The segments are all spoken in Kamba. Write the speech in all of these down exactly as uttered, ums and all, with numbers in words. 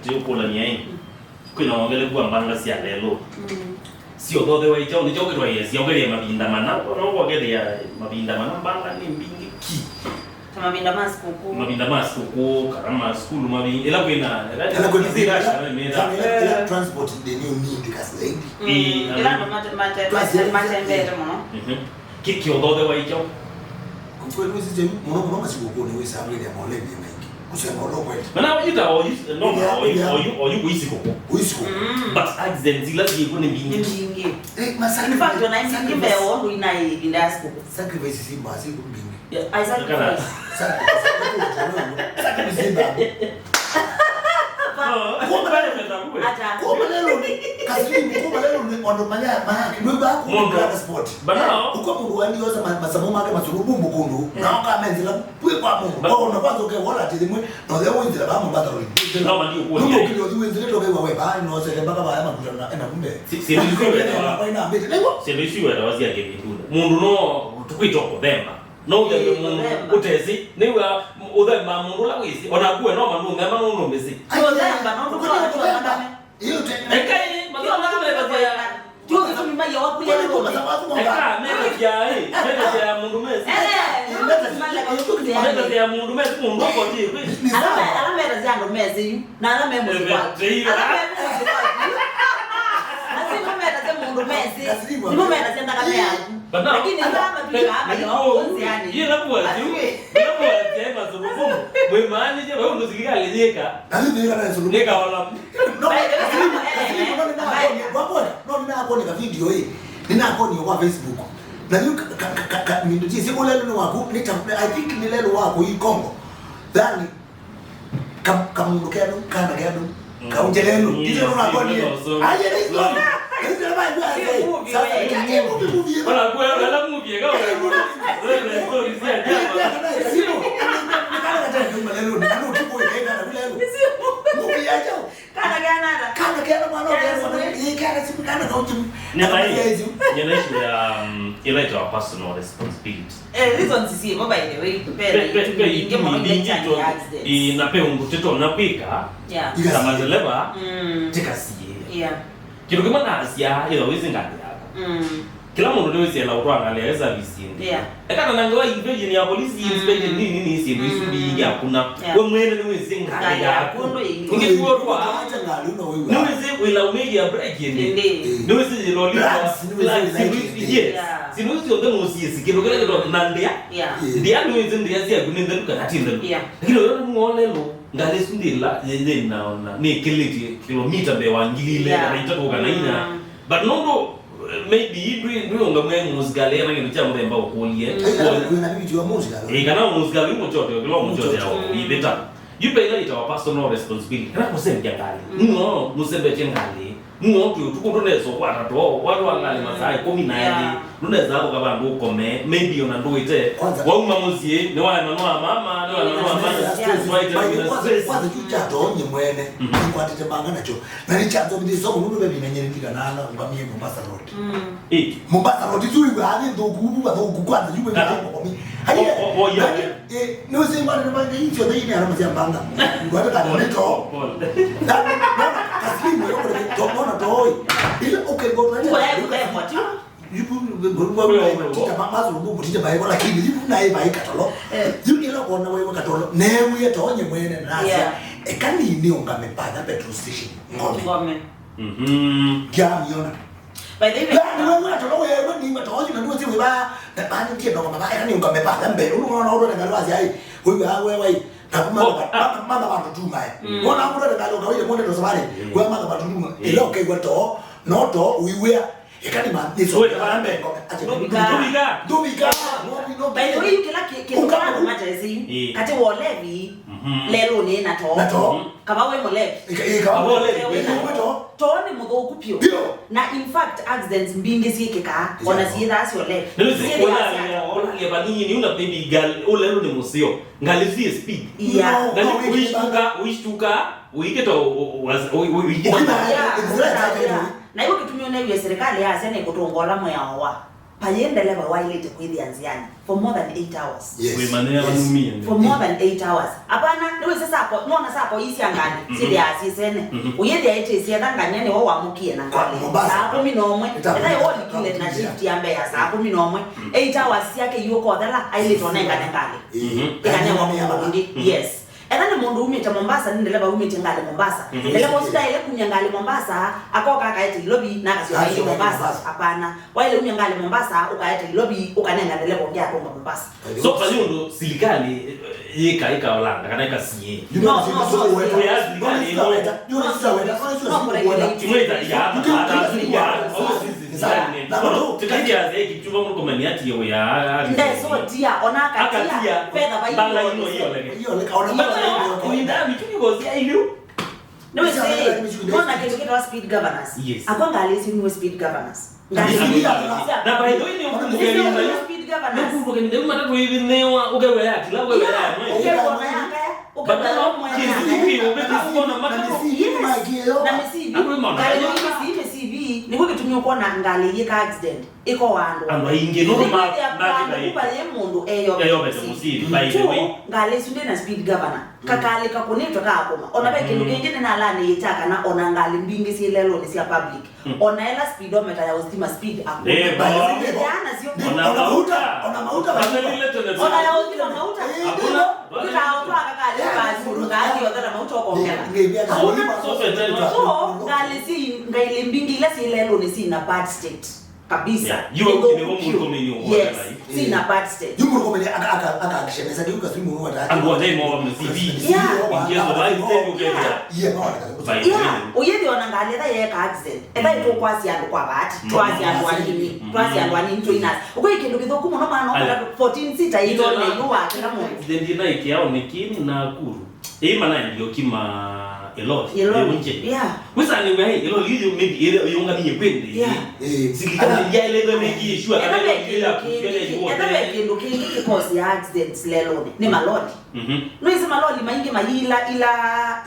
Nĩũkũlany'a ĩ, kwĩna wongeleku wa mbanga sya lelũ. Mm. Syothoothewa ĩ kyaũ? Nĩ kyaũ kĩtwaĩe syaũkethĩa mavinda mana? Ona ũkokethĩa mavinda mana mbanga nĩ mbingĩ ki. Ta mavinda ma sikũkũ. Mavinda ma sikũkũ, kana ma sukulu, mavi-, ĩla kwĩna, ĩla, ĩla kwĩna ĩla, ĩla, ĩla, ĩla transport nĩ nini kasi zaidi. Mm. Ĩĩ, ĩla andũ mate-, mate-, twasya mate-, matembete mũno. Mhm. Kĩ-, kĩũthoothewa ĩ kyaũ? Kweli wĩsĩsye mũno mũno masikũkũnĩ wĩsaa kwĩthĩa maũlevye maingĩ. Kusema ũla kweli. Mana ita o yu, no, ĩthĩa, o yu, ĩthĩa, o yu, o yu kũi sikũkũ. Kũi sikũkũ. Mm. But accidents ila syĩkw'o nĩ mbingĩ. Nĩ mbingĩ. Eh, masani. In fact, ona mbingĩ mbee wa ũndũ inaĩ ĩvinda ya sikũkũ. Sacrifice si mbasi mbingĩ. Yeah, I sacrifice. Sacrifice. Sacrifice. Sacrifice. Kuma lelũnĩ, kasilimu, kuma lelũnĩ, andũ maya, maya, nĩwĩw'aa kuma brother sport. But now, ũko mũndũ wandi yosa ma-, masamũ make masũlũ, bu mũkũndũ, na ũkamenzela, pwĩ kwa mũndũ. But ona kwanza ũkewola atĩ thimwe, na ũthea wĩnzĩla ba Mombasa Road. No, mandi ũkũlya. Nũndũ ũkĩlya ũthi wĩnzĩlĩte ũkew'a we, baa, no sele mpaka baya makuta na, ena kumbe. Si, si, si, si, kwa ina mbete, nĩguo? Syĩndũ isu wetawa sya kĩvindunĩ. Mũndũ no, tũkwĩtwa kũthemba. No ũthembe mũndũ, kũthemba, ũtesĩ, nĩw'a ũthemba mũndũ ũla wĩsĩ, ona kuwe no mandũ ngema nũndũ mbĩsĩ. Kũthemba, nũndũ kũthemba, kũthemba. Ĩĩ, ũte-, eka ĩ, mathemba tũmethasya. Kyo gĩtumi maia wakuya nũndũ. Eka, methasya ĩ, methasya mũndũ mesĩ. Eh, methasya mũndũ mesĩ, mũndũ ũkotĩ kwĩ. Ala me-, ala methasya andũ mesĩ yu, na ala me mũsyĩ kwaku. Ala me mũsyĩ kwaku. Asi mamethasya mũndũ mesĩ, nĩmo methasya nthakame yaku. But now, lakini ĩla matwĩka ava ya waku nzĩanĩ. Yĩla kuwasya, yĩla kuwasya ema sulubumu, mwĩmaanishe, vau ndo silikalĩ yĩka. Na mimi nĩka na sulubumu. Nĩka wala. No, by the way, kasilimu, eh, kasilimu, no, nĩnakwoni, eh, wakwona, no, nĩnakwoni ka video ĩ. Nĩnakwoni kwa Facebook. Na yu ka, ka, ka, ka, ka, mindo jisi, ũlelo nĩ waku, nĩ ta, I think nĩ lelo waku ĩ Congo. Thani, Ka-, kamũndũ keanũ, kana keanũ, mm, kaunje lelũ. Mm. Ndithe nũnakonie. Aye, nĩ story. Nĩ story ba yu ase. Sasa, ĩka movie, movie. Ona kwa wala movie, ĩka wala. Wewe story sia jana. Sio. Kana kata nyuma lelũ, ndio kipo ĩka na lelũ. Movie ya jao. Kana keana ata? Kana keana mwana, kana keana simu, kana kaunje. Nĩ vai. Nyina issue ya, um, ĩla ĩtawa personal responsibility. Eh, reasons syĩvo, by the way, ve, ve, ve, ingĩ mũno ingĩ nĩ to, accidents. Ĩ, na ve ũndũ tũtonya kwĩka, yeah, ta madeleva, mm, tĩkasiĩĩa. Yeah. Kĩndũ kĩmwe nasya, ĩtha wĩsĩ ngalĩ yaku. Mm. Kĩla mũndũ nĩwĩsĩ ela ũtwaa ngalĩ yaĩ service ĩndĩ. Yeah. Ekana na ngewa inspection ya polisi, mm, inspection nini nini syĩndũ isu, mm, mbingĩ hakuna. Yeah. We mwene nĩwĩsĩ ngalĩ yaku. Ngalĩ yaku nĩ ĩngĩ. Ingĩ tuotwa. Nĩwĩsĩ wĩla ũmĩthĩa brake ĩndĩ. Ĩndĩ. Nĩwĩsĩ yĩla ũlĩtwa. Clutch, nĩwĩsĩ clutch, brake ĩndĩ. Yes. Yeah. Sindu isu syonthe nũsiĩsĩ kĩndũ kĩla kĩtwa na ndia. Yeah. Ndia nĩwĩsĩ ndia syaku nĩ nthelu kana ti nthelu. Yeah. Lakini wĩla nĩ ng'olelo, ngalĩ isu ndĩ la, yĩ, yĩ na, na, nĩ ĩkĩlĩtye kilomita mbee wa ngili ilĩ, yeah, kana itatũ kana inya. Mm. But nũndũ, eh, maybe ndwĩ, ndwĩũngamw'e mũsikalĩ ena kĩndũ kya mũthemba ũkũlye. Mm. Ai, kana wĩna video ya mũsikalĩ. Ĩĩ, kana mũsikalĩ ũmũkyote, kĩla ũmũkyote. Mũkyote. Ao, mm, ivĩta. Yu ve ĩla ĩtawa personal responsibility. Kana kũsembya ngalĩ. Mm. Nũo nũsembetye ngalĩ. Nũo twĩ ũtukũ ndũnesa ũkwata too, watwaa ngalĩ masaa ĩkũmi na elĩ, yeah, ndũnesa kũka vandũ ũkome, maybe ona ndũĩte. Kwanza, wauma mũsyĩ, nĩwaema nwa mama, nĩwaema nwa mama, yeah, stress, waĩte wĩna stress. Kwanza, kwanza kyu kya too nye mwene, mhm, nĩkwatĩte mbanga nakyo. Na nĩ kyanzo nĩ soko nũndũ vevimenyereti kana na ũngamie Mombasa Road. Mm. Eh. Mombasa Road, yu iwe athi nthũku, ubu vathuku kwanza, yu iwe athi mbokomi. Aye, o, o, o, yeah. Aye, eh, nĩ ũsĩ mwana nĩ mwana, hii sio ndio ile alama ya mbanga. Ngwata kana nĩ too. Pole. Na, na, kasilimu yo kule, to, mwana too. Ile, okay, go to. Kwa hiyo, kwa hiyo, kwa hiyo. Yu, yu, yu, yu, yu, yu, tita ma-, mazu, yu, tita ma, yu, lakini, yu, na, yu, yu, katolo. Eh. Yu, ila kuona wewe katolo. Newe, tonye mwene, nasi. Yeah. Eka nĩ, nĩ ũngame pa, na petrol station. Ngome. Ngome. Mhm. Ngiamiona. By the way, yani, wewe, katolo, wewe, nĩ, matoji, na, ndio, wewe, ba, na, ba, ndio, ndo, kama, ba, eka nĩ ũngame pa, na, mbe, unaona, unaona, ngalwazi, ai, wewe, ah, wewe, ai, na kuma, oh, ah, mama, mama, watu tuma, eh. Mm. Unaona, mtu, ndio, kawaida, mwana, ndo, sabari, mm, wewe, mama, watu tuma, mm, ila, okay, wewe, to, no, to, we, we, Eka nĩ ma-, nĩ so-, wĩra wa mbee. Ati ndũvika. Ndũvika. Ndũvika. No, no, by the way, kĩla kĩ-, kĩndũ kĩla andũ matesĩ yu, ĩĩ, katĩ wa ũlevi, mhm, lelũnĩ na too. Na too. Kava wĩ mũlevi. Ĩka, ĩka. Kava ũlevi, wĩ na too. Too nĩ mũthũku vyũ. Vyũ. Na in fact, accidents mbingĩ syĩkĩkaa, ona syĩthaa sya ũlevi. Nĩ syĩthaa sya too. Ũlelũnĩ ũlelũ nĩ mũseo. Ngalĩ si speed. Yeah. No, ngalĩ no, ũishtuka, ũishtuka, ũikĩta, ũ-, ũ-, ũ-, ũikĩta. Yeah, yeah. Na yu kĩtumi ũnewie serikali yasya nĩ kũtũnga ũla mwĩao wa. Vayĩ ndeleva waĩlĩte kwĩthĩa nzĩanĩ for more than eight hours. Yes. Wĩmanyĩe vanumie nĩ. For more than eight hours. Apana, nĩwĩsĩ sako, nona sako ii sya ngalĩ syĩthĩaa syĩsene. Ũyĩthĩa ĩtĩsĩ etha ngania nĩwe wamũkie na ngalĩ saa kũmi na ũmwe. Etha ĩwolikile na shift ya mbee ya saa kũmi na ũmwe. Eight hours syake iũkothela aĩlĩte onengane ngalĩ. Ĩkanewa mũndũ ũngĩ. Yes. Etha nĩ mũndũ umĩte Mombasa, nĩ ndeleva umĩte ngalĩ Mombasa. Ndeleva ũsu ndaĩle kumya ngalĩ Mombasa, akoka akaete Ilovi na akasyoka ĩngĩ Mombasa. Apana. Waĩle umya ngalĩ Mombasa, ũkaete Ilovi, ũkanenga ndeleva ũngĩ atũnga Mombasa. So, vayĩ ũndũ silikalĩ yĩka ĩkaolanga kana ĩkasiĩ. No, no, no. Wĩa silikalĩ ĩno. No, no, no. Tũkatia zeki. Chuva mũkomani atie wĩa. Ndesotia, ona akatia, fedha vai. Bala ino iyo leke. Iyo leke, ona bala ino. Kuinda mitu because ya iliu. Nĩwĩsĩ, nona kĩndũ kĩtawa speed governors. Yes. Akwa ngalĩ isu nĩwe speed governors. Ngalĩ isu. Na by the way, nĩ ũkũmbũkeni na speed governors. Nĩ ũkũmbũkeni nĩ matatũ ivi nĩwa ũkewe ya kila ũkewe ya mwe. Ũkewe ya kaya. But no, K C P, ũbĩtĩsĩ kũona matatũ. Yes. Na mĩsivi. Ngalĩ isu mĩsivi. Nĩkwo kĩtumi ũkwona ngalĩ yĩka accident. Ĩkoa andũ. Andũ aingĩ nũndũ ma mathi vai. Kuva yĩ mũndũ eyovete mũsivi. Eyovete mũsivi, by the way. Ngalĩ isu ndĩ na speed governor. Kakalĩ kakũnĩtwe kaakũma. Ona ve kĩndũ kĩngĩ nĩnalanĩie kya kana ona ngalĩ mbingĩ syĩ lelũnĩ sya public. Ona ĩla speedometer ya ũstima speed akũma. Nĩvo. Ĩthĩaa nasyo. Ona mauta. Ona mauta. Ona ya ũthima mauta. Hakuna. Ũkĩtaa ũtwaa kakalĩ basi, ngalĩ yothela mauta ũkongela. So, ngalĩ syĩ, ngalĩ mbingĩ ila syĩ lelũnĩ syĩ na bad state. Kabisa. Yeah. Yu nĩvo mũndũ ũmĩnĩ ũkũona. Yes. Sina bad state. Yu mũndũ ũmĩnĩ aka aka aka akisha mesa diu kasi mũndũ wata. Andũ othe mo msivi. Yeah. Ingezo vai state ukenda. Yeah, no. Yeah. Uyedi ona ngalĩ etha yeka accident. Etha ĩtũkwasya andũ kwa bahati. Twasya andũ anini. Twasya andũ anini tũinas. Ũkwĩ kĩndũ kĩthũku mũno mwana wa fourteen sita itone yu wa kila mũndũ. Accident na ikiao nĩ kini na kuru. Ĩĩ, mana Nzioki ma Ĩloli. Ĩloli. Ĩũngye. Yeah. Kwĩsanĩw'a ĩ, Ĩloli yu maybe ĩle yũngamie kwĩ nthĩ. Yeah. Ĩĩ. Silikalĩ yaĩlĩtwe make sure kana Ĩloli ĩyo ya kũswele yu. Etha ve kĩndũ kĩngĩ kĩkosea accidents lelũnĩ nĩ maloli. Mhm. Nũĩsĩ maloli maingĩ mayila ila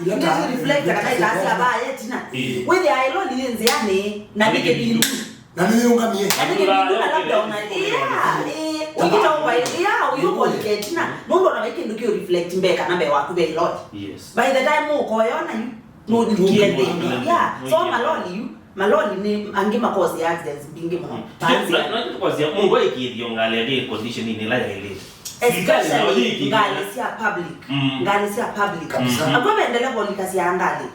ila reflector kana ĩtasya vaa yetina. Ĩĩ. Wĩthĩa ĩloli yĩ nzĩanĩ na nĩ kĩvindu. Na nĩyĩũngamie. Na nĩ kĩvindu na labda ona, yeah, eh, ũngĩtaũva, yeah, ũyũkũlika ĩtina. Nũndũ ona vai kĩndũ kĩũ reflect mbee kana mbee waku ve ĩloli. Yes. By the time ũkoyona yu, nũlikile nthĩ. Yeah. So maloli yu, maloli nĩ angĩ makosea accidents mbingĩ mũno. Vanzia. Na, na, na, tũkwasya, mũndũ aikĩthio ngalĩ yake condition-inĩ ĩla yaĩlĩte. Especially ngalĩ sya public. Mm. Ngalĩ sya public. Kabisa. Akw'a vendelea volikasya ngalĩ.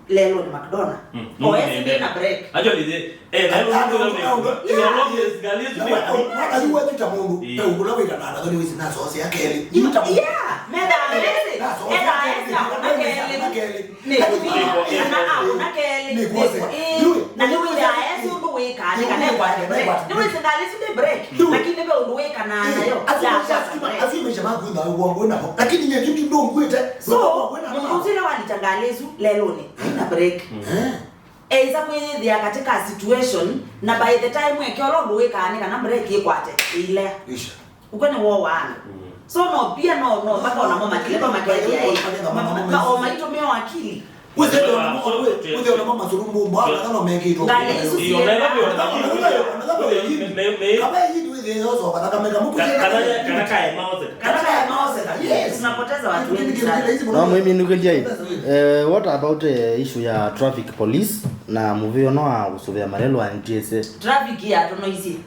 Lelũnĩ McDonald. Mm. Oesi ndĩ na break. Actually, the, eh, lelũnĩ ndĩ na break. Ĩlologĩe sikalĩ ĩsu. Nawe, mwana yu wetu ta mũndũ, ta ũkũla wĩta na nathoni wĩsi nasoosea kelĩ. Yu ta mũndũ. Yeah, metha esi. Nasoosea kelĩ. Etha esi akũna kelĩ. Nĩ kana akũna kelĩ. Nĩ kwose. Na nĩ wĩta esi ũndũ wĩkaa, nĩ kana ekwate break. Nĩ wĩsi ngalĩ ĩsu ndĩ break. Lakini ve ũndũ wĩkanaa nayo. Asu maisha maku nda wongo namo. Lakini nye yu ndonguĩte. So, mũndũ ũsu ĩla walita ngalĩ ĩsu lelũnĩ. Ina break. Eĩsa kwĩyĩthĩa katika situation, na by the time eke ũla ũndũ wĩkaa nĩ kana break ĩkwate, ĩilea. Isha. Ũkw'o nĩ woo wa andũ. So no pia no, no, mpaka onamo matileva makethĩa ĩ. Ma, ma, o maitũmĩo akili. Wĩthĩe namo masũlũmũ mwa kana no mekĩtwo. Ngalĩ isu siĩ. Kana yĩndĩ wĩthĩe yoso kana kameka mũtu. Kana kae maose. Kana kae maose. Yes. Tunapoteza watu wengi sana. No, mwĩminũkĩlyai. Eh, what about, eh, issue ya traffic police na mũvĩa ũno wa kũsũvĩa malelũ ya N T S A? Traffic ya tono ici.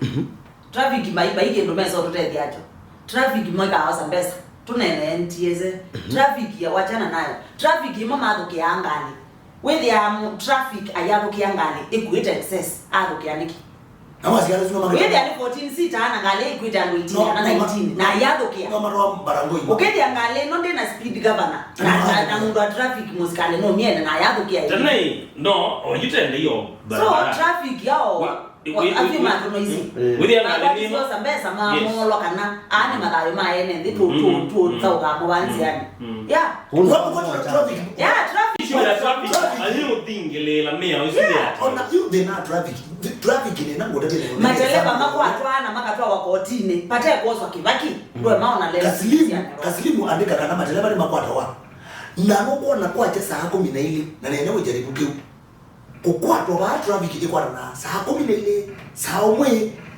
Traffic mai, mai kĩndũ mesa ũtũtethya nakyo. Traffic maikaosa mbesa. Tũnene N T S A. Traffic ya wachana nayo. Traffic ĩmwe mathũkĩaa ngalĩ. Wĩthĩaa mũ-, traffic ayathũkĩa ngalĩ ĩkuĩte excess. Athũkĩa nĩkĩ? Na masiara sino mama. Wĩthĩa nĩ fourteen seater na ngalĩ ĩkuĩte andũ eighteen kana nineteen na yathũkĩa. No matwa mbarango ino. Ũkethĩa ngalĩ ĩno ndĩ na speed governor na, na, na mũndũ wa traffic mũsikalĩ no miene na yathũkĩa. Tene no oyitende yo. So traffic yao. Afi matũno ici. Wĩthĩa ngalĩ nĩno. Mabati siosa mbesa ma molo kana aa nĩ mathayũ ma ene nthĩ tu, tu, tu, thaũka mwanziani. Yeah. Traffic. Yeah, traffic. Issue ya traffic. Ayi ũthingĩlĩĩla mĩao ĩsu ya. Ona yu thĩna traffic. Traffic nĩ na ngũta thĩna. Mateleva makwatwa na makatwawa kotini. Pate kwoswa kĩvaki. Ndwe maona leo. Kaslimu, Kaslimu andĩka kana mateleva nĩ makwatawa. Na nũkwona kwakya saa kũmi na ilĩ na nene ũjaribu kĩu. Kũkwatwa vaa traffic ĩkwatanaa saa kũmi na ilĩ, saa ũmwe,